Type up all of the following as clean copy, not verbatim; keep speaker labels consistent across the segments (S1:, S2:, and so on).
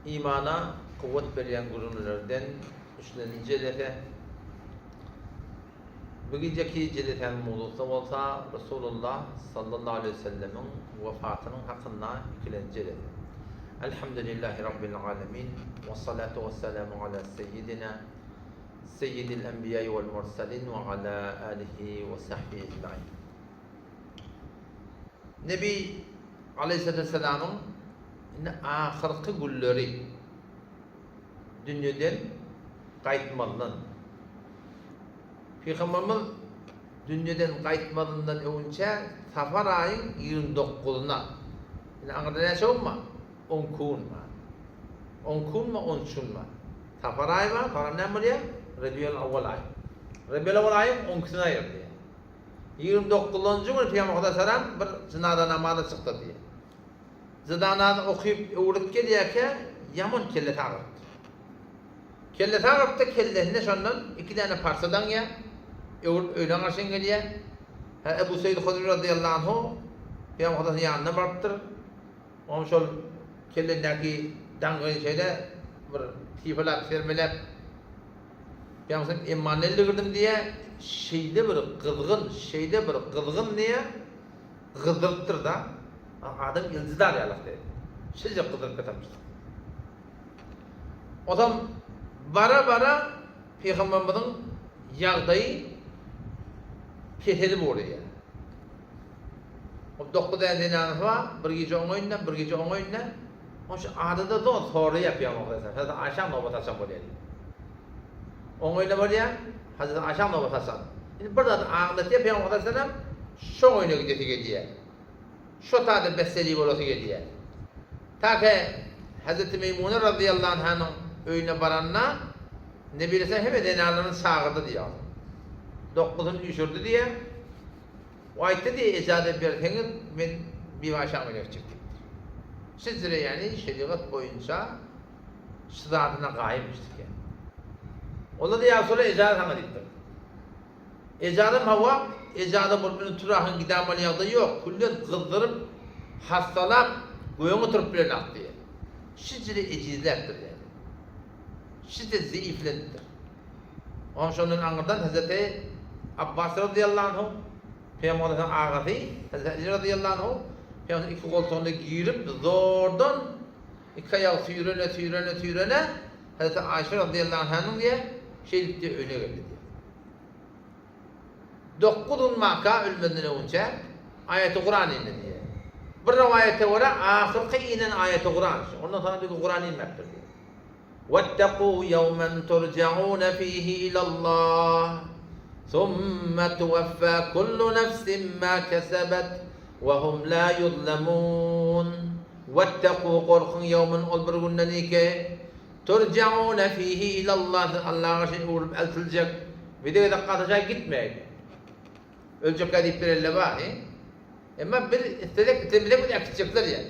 S1: Imana kuwwat berýän gürrüňlerden üçlenji jelese. Bu gijeki jelesäniň mowzusy bolsa Resulullah sallallahu aleýhi we sellemiň wefatynyň hakynda ikilenji jelese. Elhamdülillahi Rabbil alemin, wessalatu wessalamu ala seýýidina Seýýidil enbiýai wel murselin we ala alihi we sahbihi ecmain. Nebi aleýhissalatu wesselamyň indi ahyrky günleri dünýeden gaýtmazdan, Pygamberimiz dünýeden gaýtmazyndan öňünçä Safar aýyň 29-na, indi aňyrda näçe gün bar? On iki gün bar. On iki günmi, on üç gün bar. Safar aýy bar, soňra näme bolýar? Rebiul Awwal aýy. Rebiul Awwal aýyň on ikisine aýrylýar. 29-njy gün Pygamber Hudaý salam bir jynaza namazyna çykdy diýýär. Jynaza okyp öwrülip gelýärkä ýaman kellesi agyrypdyr. Kellesi agyrypdyr, kellesinde şondan iki däne parça daňýar. Öwrüp öýlän garşyň gelýär. Hä Ebu Seýid Hudri razyýallahu anhu Pygamber Hudaýyň ýanyna barypdyr. Oňam şol kellendäki daňgyny şeýle bir sypalap, sermeläp, Ýaňsam emmany elle girdim diýýär, şeýle bir gyzgyn, şeýle bir gyzgyn diýýär, gyzdyrypdyr-da, adam ýyljydar ýalak diýýär. Şeýle gyzdyryp ýatanmyş. Onsoň bara-bara pygamberimiziň ýagdaýy peselip ugraýar. Ol dokuz däne zenanasy bar, bir gije oň öýünde, bir gije oň öýünde. Oň şu adada zor soraýar pygamber aleyhisselam. Hazreti Aýşaň nobaty haçan bolýar diýip. Oň öýünde bolýar, Hazreti Aýşaň nobaty haçan. Indi bir zat aňlatýar pygamber aleyhisselam, şoň öýüne gidesi gelýär. Şo taýda besseli bolasy gelýär. Ta ki Hazreti Meýmune razyýallahu anhanyň öýüne baranda Nebi aleyhisselam hemme zenanlaryny çagyrdy diýýär. Dokuzyny üýşürdi diýýär. O aýtdy diýýär, Ejaza berseňiz, men Bibi Aýşaň öýüne gitjek diýipdir. Şijre ýagny şerigat boýunça şu zadyna gaýym düşdük ýa. Olar-da ýa Resulallah ejaza saňa diýipdir. Ejazam hawa, ejaza bolup indi turahyň gidämeli ýagdaýy ýok, küllen gyzdyryp, hassalap, göýüň oturyp bilenok diýýär. Şijre ejizläpdir ýagny. Şijre zeýiflenipdir. Oňa şondan aňyrdan Hezreti Abbas razyýallahu anhu, Pygamberimiziň agasy Hezreti Ali razyýallahu anhu Pygamberimiziň iki goltugyna girip zordan iki aýagy süýrene süýrene süýrene Hezreti Aýşe razyýallahu anhanyň diýe şeýdip diýe öýüne geldi diýe. Dokuz gün maka ölmezden öňünçä aýaty Kuran indi diýe. Bir rowaýata görä ahyrky inen aýaty Kuran. Ondan soňra bir Kuran inmepdir diýe. Wettekû ýewmen turjaûne fîhî ilallah, summe tuweffâ kullu nefsin mâ kesebet we hum lâ ýuzlemûn. Wettekû gorkuň ýewmen ol bir günden ki, turjaûne fîhî ilallah siz Allaha garşy öwrülip eltiljek, bize gezek galsa şaý gitmeýin. Öljekkä diýip bir elle bar, he? Emma biz islesek islemesek bizi äkitjekler ýa.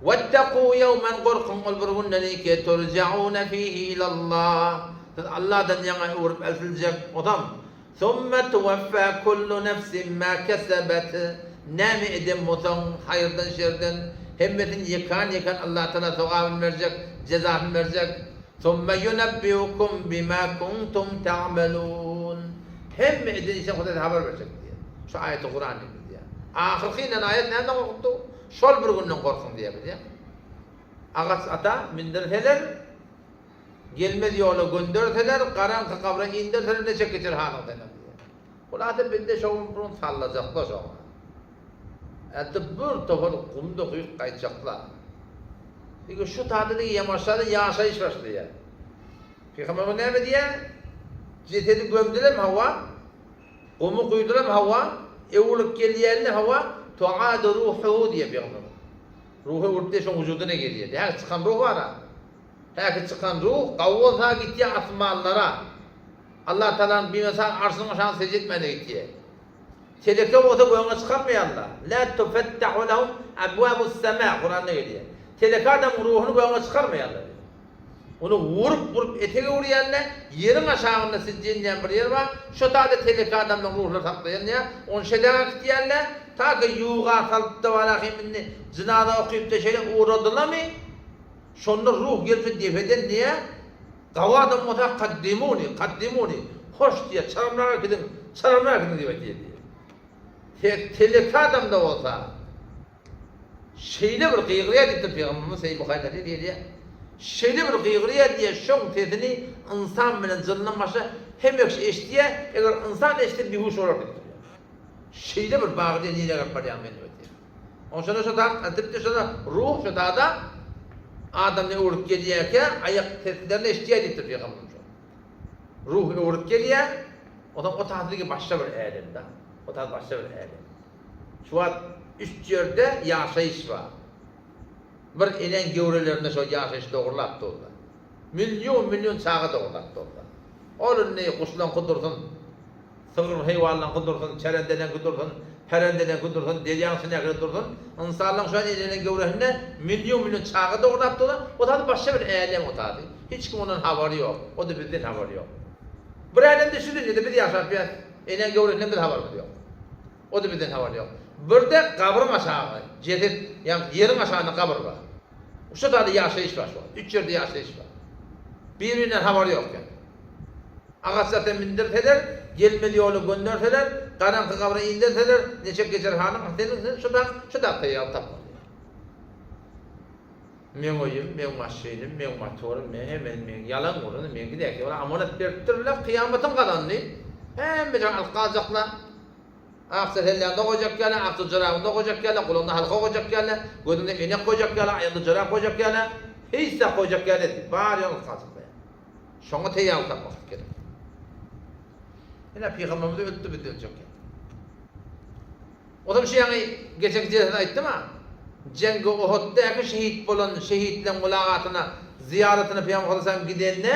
S1: Wettekû ýewmen gorkuň ol bir günden ki turjaûne fihi ilallah siz Allahdan ýaňa öwrüp eltiljek osam summe tuweffâ kullu nefsin mâ kesebet näme eden bolsaň haýyrdan şerden hemmesini ýekan ýekan Allah tagala sogabyny berjek jezasyny berjek summe ýunebbiukum bimâ kuntum ta'melûn hemme eden işiň Hudaý habar berjek diýýär. Şu aýaty Kuran indi diýýär. Ahyrky inen aýat nämeden gorkupdy? Şol bir günden gorkuň diýýär bilýäňmi? Agaç ata mindirseler, gelmez ýola gönderseler, garaňky gabra inderseler neçe geçer halyň seniň diýýär. Hulasa bende şo gün bir gün sallajaklar şoňa. Älti bir topar gum dokyp gaýtjaklar. Diýgi şu taýda diýgi ýamaşada ýaşaýyş başlaýar. Pygamberimiz näme diýýär? Jesedi gömdülermi hawa? Gumy guýdularmy hawa? Öwrülip gelýärmi hawa? Tuadu ruhuhu diýýär pygamberimiz. Ruhy öwrülip diýýär şoň wujudyna gelýär. Häki çykan ruh bar-a. Häki çykan ruh gawy bolsa gitýär asmanlara. Allah Tagalanyň bimesal arşynyň aşagyna sežde etmäne gitýär. Teleke bolsa göňe çykarmaýarlar. La tufettahu lehum abwabus sema Kuranda gelýär. Teleke adamyň ruhuny göňe çykarmaýarlar. Ony urup-urup etege urýan-da, ýeriň aşagynda sijjin diýen bir ýer bar, şo taýda teleke adamlaryň ruhlary saklaýan-da, ony şeýle äkitýän-de, ta ki ýuwga salyp-da barahym indi jynaza okyp-da şeýle ugradylamy? Şonda ruh gelse dep eden diýýär, Gawy adam bolsa kaddimuni, kaddimuni, hoş diýýär, çalamrak äkidiň, çalamrak äkidiň diýip aýdýar diýýär. Teleki adam-da bolsa, şeýle bir gygyrýar diýipdir Pygamberimiz Sahih Buharyda hadys gelýär. Şeýle bir gygyrýar diýýär, şoň sesini ynsan bilen jyndan başga hemme kişi eşidýär, eger ynsan eşitse bihuş bolar diýipdir. Şeýle bir bagyrýar, nirä garyp barýaň meni diýip aýdýar. Onşonda şo zat adypdy şonda ruh şo zada adamny öwrüp gelýärkä aýak seslerini eşidýär diýipdir pygamberimiz şo. Ruh öwrüp gelýär, onsoň o taýda başga bir älemde. O taýda başga bir älem. Şu wagt üç ýerde ýaşaýyş bar. Bir eneň göwrelerinde şo ýaşaýyş dogrulap durlar. Million million çaga dogrulap durlar. Ol indi guşlaňky dursun, Sygyr haýwanlaňky dursun, çerendeleňki dursun, perendeleňki dursun, derýaň içindäkiler dursun, ynsanlaň şu an eneniň göwresinde million-million çaga dograp duran, o zady başga bir älem o zady. Hiç kim ondan habary ýok, o-da bizden habary ýok. Bir älemde şu dünýede biz ýaşap ýas, eneň göwresinden biz habarymyz ýok. O-da bizden habary ýok. Bir-de gabryň aşagy, jeset, ýagny ýeriň aşagynda gabyr bar. Şu zady ýaşaýyş bar şu wagt. Üç ýerde ýaşaýyş bar. Bir-birinden habary ýok ýa. Agaç-zata mindirseler, gelmez ýola gönderseler, garaňky gabra inderseler, niçik geçer halyň, seniň sen şu dag, şu dag taýýar tapmaly. Meň öýüm, meň maşynym, meň motorym, meň hemmesi meň, ýalan gürrüň, meňki däki bir amanat beripdirler, kyýamatyň gazandy. Hemme jaý alyp galjaklar. Akja selläňde goýjak ýaly, akja jorabyňda goýjak ýaly, gulagyňda halka goýjak ýaly, gözüňde enek goýjak ýaly, aýagyňda jorap goýjak ýaly, hiç zat goýjak ýaly edip, bar ýogy alyp galjaklar. Şoňa teýýarlyk tapmaklyk gerek. Ine pygamberimiz ölüpdi biz öljek. Ozal şu ýaňy geçenki jelsede aýtdym-a. Jeňgi Uhuddaky şehit bolan şehitleň mulagatyna, zyýaratyna pygamber sallallahu aleyhi ve sellem gidende,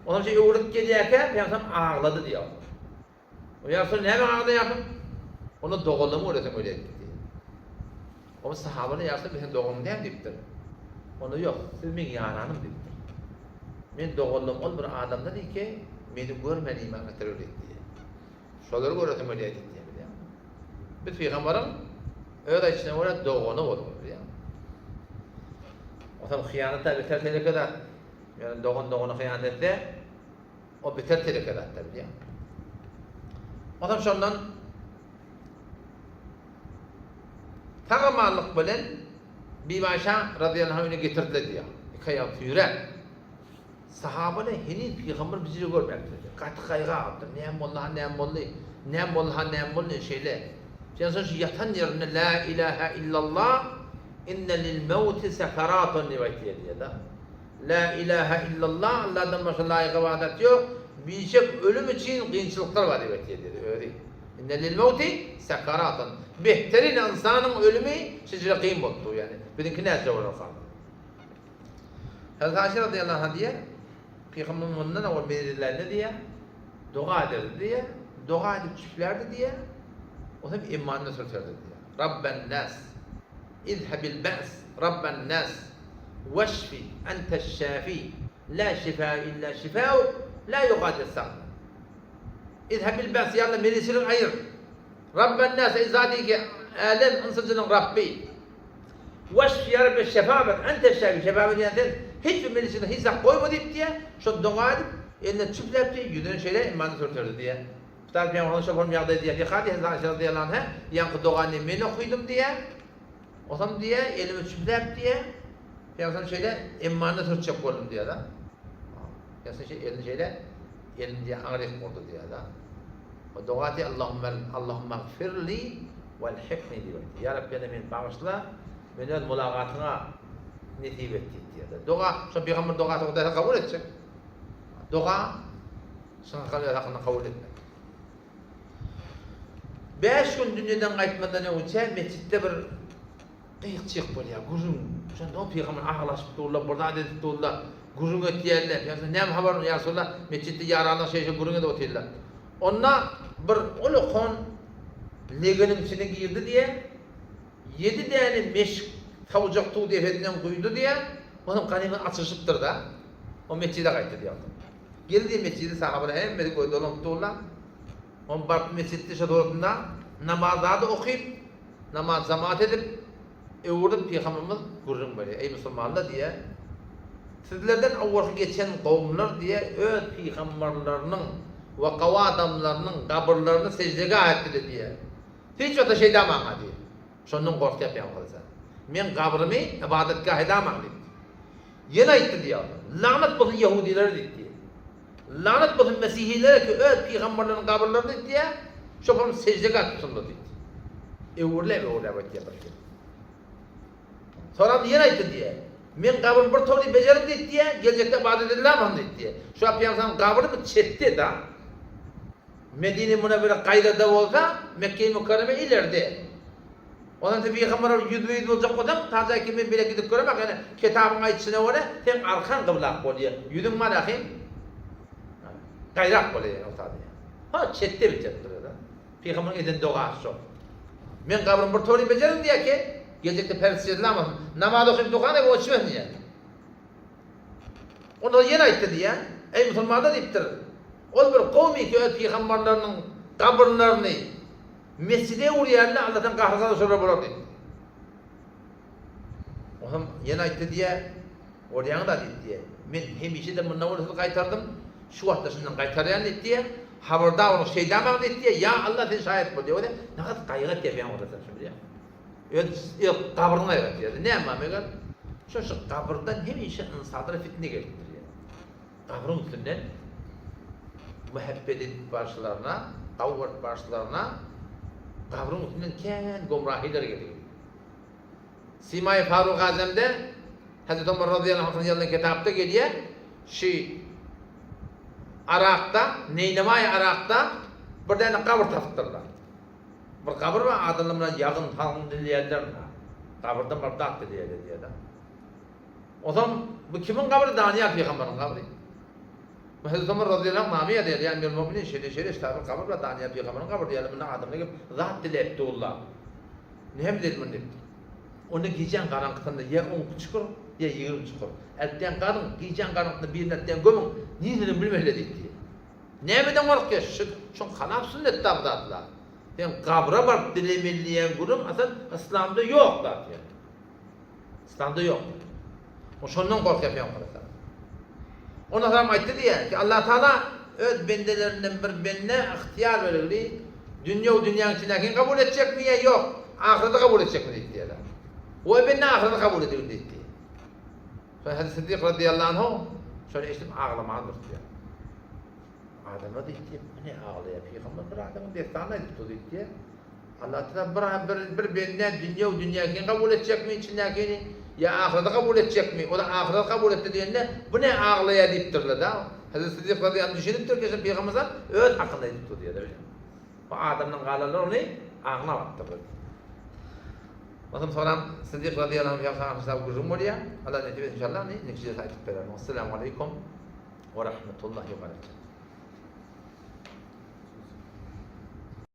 S1: onam şeý öwrülip gelýärkä pygamber sallam aglady diýýär. Ýa Resul näme aglaýarsyň? Onda doganlarymy göresim gelýär diýipdir. Onda sahabalar ýa Resul men seniň doganyň däl diýipdir. Onda ýok, siz meň ýaranym diýipdir. Men doganlarym ol bir adamdan ki, meni görmän iman getirer diýipdir. Şolary göresim gelýär diýipdir. Biz pygamberiň öz aýdyşyna görä dogany bolduk bilýäňmi? Onsoň hyýanat-a beter teleke zat. Ýöne dogan dogana hyýanat etse, O beter teleke zatda bilýäň. Onsoň şondan sag-amanlyk bilen Bibi Aýşa razyýallahu anha öýüne getirdiler diýýär. Iki aýagyny süýräp. Sahabalar heniz pygamber bijire görmäpdir. Gaty gaýga alypdyr. Näme boldy, ha näme boldy? Näme boldy, ha näme boldy? Şeýle. Şondan soň şu ýatan ýerinde la ilaha illallah inne lil mewti sekaratun diýip aýtýar diýýär-de. Lä ilähä illallah, Alladan başga laýyk ybadat ýok, biçak ölüm üçin kynçylyklar bar diýip aýtýar diýdi özi. Inne lil mewti sekaratan. Behterin ynsanyň ölümi şeýle kyn bolupdyr ýagny. Biziňki näçe bolarka? Hazreti Aişe razyýallahu anha diýýär, Pygamberimiz mundan owal menzillerinde diýýär, doga ederdi diýýär, doga edip çüflärdi diýýär, onsoň emmanyna sürterdi diýýär. Rabben nas. Izhebil be's Rabben nas weşfi enteş şafi la şifa illa şifauk la yugadir sakmen. Izhebil be's ýa Allah meniçilik aýyr. Rabben nas eý zady ki älem ynsanjynyň Rabbi. Weşfi ýa Rabbi şefa ber enteş şafi şefa berýän sen hiç bir meniçilik hiç zat goýma diýip diýýär. Şo doga edip eline çüfläp diýýär ýüzüne şeýle imanyny sürterdi diýýär. Hudaý pygamberimiz şol bir ýagdaý diýýär. Ýa Hadi Hazreti Aişe razyýallahu anha ýaňky dogany men okydym diýýär. Osam diýýär, elimi çüfläp diýýär. Pygamberimiz şeýle emmanyna sürtjek boldum diýýär-de. Ýa şeýle elini şeýle elini diýýär aňryk urdy diýýär-de. O doga diýýär Allahumma Allahumma gfirli welhikni diýip aýtdy. Ýa Rabbi ýa meni bagyşla, meni öz mulagatyňa nesip et diýýär. Doga, şo pygamber dogasy Hudaý kabul etjek. Doga Şyňkal öz hakyny kabul etmedi. Bäş gün dünýeden gaýtmazdan öňçä metjitde bir gyýyk-çyýyk bolýar, gürrüň. Şonda o pygamber aglaşyp durlar, bir zat edip durlar, gürrüň etýärler. Ýa näme habar, ýa Resulallah, metjitde ýaranlar şeýle gürrüň edip otyrlar. Onda bir ulakan legeniň içine girdi diýýär. Ýedi däne meşk sawjak suw depesinden guýdy diýýär. Onuň ganymy açylyşypdyr-da. O metjide gaýtdy diýýär. Geldi mesjide sahabalar hemmesi gözi dolanyp durlar. On baryp mesjitde şo suratynda namaz zady okyp, namaz jamaat edip, öwrülip pygamberimiz gürrüň berýär. Eý musulmanlar diýýär. Sizlerden owalky geçen kowumlar diýýär, öz pygamberleriniň we gowy adamlarynyň gabyrlaryny seždegah etdiler diýýär. Hiç wagtda şeýdamaň-a diýýär. Şondan gorkýar pygamber aleyhisselam. Meň gabrymy ybadatgah edamaň diýipdir. Ýene aýtdy diýýär. Lagnat bolsun ýehudilere diýipdir. Lagnat bolsun mesihilere ki öz pygamberleriniň gabyrlaryny diýýär, şoparyny seždegah tutsunlar diýdi. Öwürläp-öwürläp aýtýar bir gezek. Soram ýene aýtdy diýýär. Meň gabrymy bir towly bejeriň diýdi diýýär, geljekde ybadat edilämham diýdi diýýär. Şu wagt pygamberimiziň gabry bu çetde da. Medine Münewwere gaýrada bolsa, Mekge-i Mükerreme ileride. Ondan sen pygamber ýüzbe-ýüz boljak bolsaň, taja ki men bile gidip göremek, ýöne kitabyň aýdyşyna görä, seň arkaň gyblak bolýar, ýüzüň malahym gaýrak bolýar ýöne o taýda. Ha, çetde bitjek durýar-da. Pygamberiň eden dogasy şol. Meň gabrymy bir tory bejeriň diýýär ki, geljekde perişde jezlamasyn. Namaz okyp durkan ew öçmesin diýýär. Onda ýene aýtdy diýýär, Eý musulmanlar diýipdir. Ol bir kowmy ki öz pygamberleriniň gabyrlaryny mesjide öwürýärler, Allahdan gahry-gazap şolara bolar diýipdir. Onsoň ýene aýtdy diýýär, Bolýaň-da diýip diýýär. Men hemişe-de mundan owal sizi gaýtardym, şu wagtda şundan gaýtarýan diýip diýýär. Habardar boluň, şeýdamaň diýip diýýär. Ýa Allah sen şaýat bol diýýär. Ol nagat gaýgy etýär pygamber aleyhissalam şuny bilýäňmi? Öz öz gabryny gaýgy etýär. Näme meger? Şo şu gabyrdan hemişe ynsanlara fitne gelip durýar. Gabryň üstünden muhabbet edip barşlaryna, gawy görüp barşlaryna gabryň üstünden kän gomrahylar gelýär. Simaýy Faruk Azemde Hezreti Omar razyýallahu anhudan ýazylan kitapda gelýär, şi Arakda, Neýnemaýy Arakda bir däne gabyr tapypdyrlar. Bir gabyr bar, adamlar muny ýagyn, salgyn dileýärler. Gabyrdan baryp zat dileýärler diýýärler. Onsoň bu kimiň gabry? Danyýar pygamberiň gabry. Bu Hezreti Omar razyýallahu anh name ýazýar, Ýa Emirul Muminin, şeýle şeýle şta bir gabyr bar, Danyýar pygamberiň gabry diýýärler, munda adamlar gelip zat diläp durlar. Näme edeli muny diýipdir. Onda gijäň garaňkysynda ýa on iki çukur, ýa 20 çukur. Eltýän gazyň, gijäň garaňkysynda birini eltýän gömüň, nireden bilmeli diýipdir. Nämeden gorkýar? Şu, şoň halap sünnet da bu zatlar. Sen gabra baryp dilemeli diýen gürrüň asyl yslamda ýok zat ýa. Yslamda ýok. O şondan gorkýar Pygamber aleyhissalam. Ondan soň aýtdy diýýär ki, Allah Taala öz bendelerinden bir bende ygtyýar bergli, dünýe we dünýäň içindäkini kabul etjekmi ýa ýok, ahyreti kabul etjekmi diýdi diýýär. O bende ahyreti kabul edildi diýdi. Şonda Hazreti Siddik radiyallahu anhu şony eşidip aglamaga durdy. Adamlar diýdi, bu ne aglaýar? Pygamber bir adamyň dessanyny aýdypdy diýdi. Allah Taala bir bir bir bende dünýe we dünýäkini kabul etjekmi, içindäkini ýa ahyreti kabul etjekmi? O da ahyreti kabul etdi diýende, bu ne aglaýar diýipdirler-de. Hazreti Siddik radiyallahu anh düşünipdir ki, şol pygamber öz hakynda aýdypdyr diýýär. Bu adamdan galanlar ony aňlap alypdyrlar. Onsoň soram Siddik radiyallahu anh ýagşy gürrüň bolýar. Allah nesip etsin inşallah, indi indiki aýdyp bererin. Assalamu aleýkum we rahmetullahi we berekatuh.